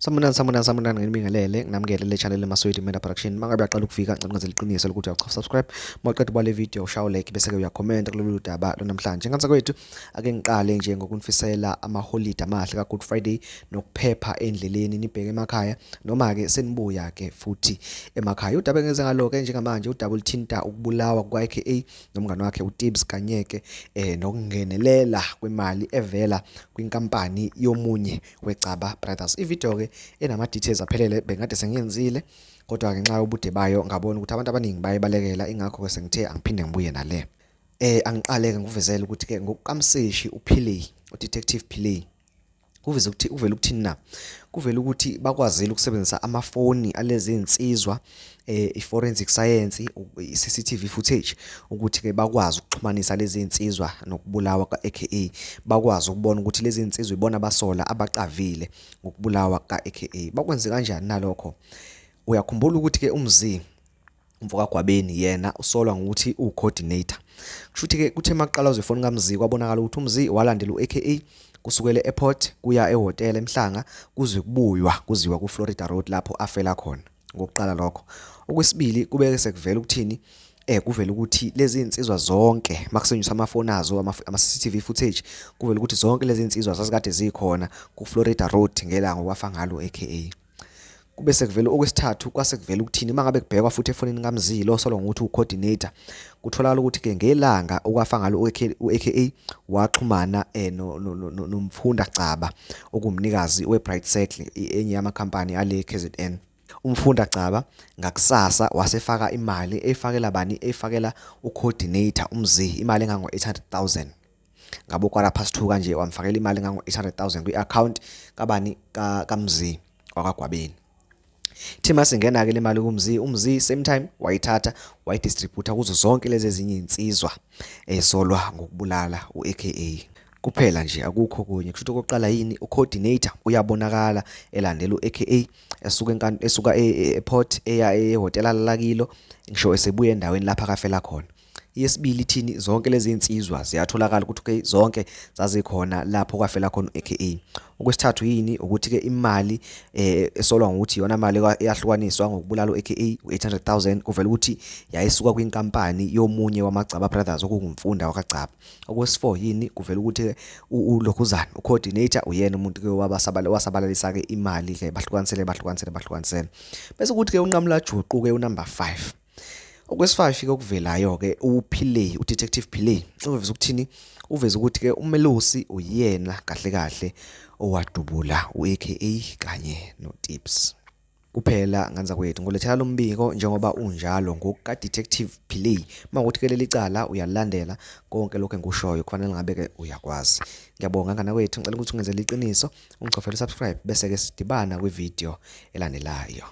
Sanibonani, sanibonani, sanibonani, nginibingelele, nginamukele le channel eMaswidi Media Production. Mangabe uyaqala ukufika, ngicela ungenzele iqiniso lokuthi uyachofa subscribe. Mawuqeda ubale video, ushaye like bese ke uyakhomenta kulolu daba lonamhlanje. Nganza kwethu, ake ngiqale nje ngokunifisela amaholide amahle ka Good Friday nokuphepha endleleni nibheke emakhaya noma ke senibuya ke futhi emakhaya. Udaba engeze ngalo ke njengamanje udaba oluthinta ukubulawa kwa-AKA nomngane wakhe uTibs kanye ke nokungenelela kwemali evela kwinkampani yomunye weGcaba Brothers. Ivideo-ke enama-details aphelele bengikade sengiyenzile, kodwa ngenxa yobude bayo ngabona ukuthi abantu abaningi bayibalekela, ingakho-ke sengithe angiphinde ngibuye nale. Angiqale-ke ngikuvezele ukuthi-ke ngokukamseshi uPillay, uDetective Pillay, kuveze ukuthi kuvela ukuthini na? Kuvela ukuthi bakwazile ukusebenzisa amafoni alezi nsizwa, i-forensic science, i-CCTV footage, ukuthi-ke bakwazi ukuxhumanisa lezi nsizwa nokubulawa ka-AKA, bakwazi ukubona ukuthi lezi nsizwa ibona abasola abaqavile ngokubulawa ka-AKA. Bakwenze kanjani nalokho? Uyakhumbula ukuthi-ke uMzi umfo kaGwabeni yena usolwa ngokuthi uwu-coordinator. Kusho ukuthi-ke kuthe makuqala uzifoni kaMzi kwabonakala ukuthi uMzi walandela u-AKA kusukela e-airport kuya ehhotela eMhlanga kuze kubuywa kuziwa ku-Florida Road lapho afela khona. Ngokuqala lokho. Okwesibili kubeke sekuvela ukuthini? Kuvela ukuthi lezi insizwa zonke makusenyuswa amafoni azo ama-CCTV footage, kuvela ukuthi zonke lezi insizwa zazikade zikhona ku-Florida Road ngelanga okwafa ngalo AKA. Kube sekuvela okwesithathu, kwase kuvela ukuthini uma ngabe kubhekwa futhi efonini kaMzi lo solwa ngokuthi u-coordinator, kutholakala ukuthi-ke ngelanga okwafa ngalo u-AKA waxhumana noMfunda Gcaba okumnikazi we-Bright Circle, enye yamakhampani ale KZN. UMfunda Gcaba ngakusasa wasefaka imali, eyifakela bani? Eyifakela u-coordinator uMzi, imali engango-800,000. Ngabo 2:15 kanje wamfakela imali engango-800,000 kwi-account kabani? KaMzi wakwaGwabeni. Thima singena-ke le mali kuMzi, uMzi same time wayithatha wayidistributha kuzo zonke lezi ezinye iy'nsizwa esolwa ngokubulala u-AKA. Kuphela nje, akukho kunye. Kusho ukuthi okokuqala yini? U-coordinator uyabonakala elandela u-AKA esuka esuka e-airport eya ehhotela alala kilo, ngisho esebuya endaweni lapho akafela khona. Yesibili ithini? Zonke lezi insizwa ziyatholakala ukuthi okay, zonke zazikhona lapho kwafela khona u-AKA. Okwesithathu yini? Ukuthi-ke imali esolwa ngokuthi iyona mali eyahlukaniswa ngokubulala u-AKA u-800,000, kuvela ukuthi yayisuka kwinkampani yomunye wamaGcaba Brothers okungumfunda wakaGcaba. Okwesi-4 yini? Kuvela ukuthi ulokhuzana u-coordinator uyena umuntu-ke wasabalalisa-ke imali-ke, bahlukanisele bahlukanisele bahlukanisele. Bese kuthi-ke unqamula juqu-ke unumber 5. Okwesi-5 ke okuvelayo-ke uPillay, uDetective Pillay uveza ukuthini? Uveza ukuthi-ke uMelusi uyena kahle kahle owadubula u-AKA kanye noTibs. Kuphela nganza kwethu ngolethela lo mbiko njengoba unjalo ngokuka-Detective Pillay. Uma ukuthi-ke leli cala uyalilandela konke lokhu engikushoyo, kufanele ngabe-ke uyakwazi. Ngiyabonga ngane kwethu, ngicela ukuthi ungenzele iqiniso, ungichofele subscribe bese-ke sidibana kwividiyo elandelayo.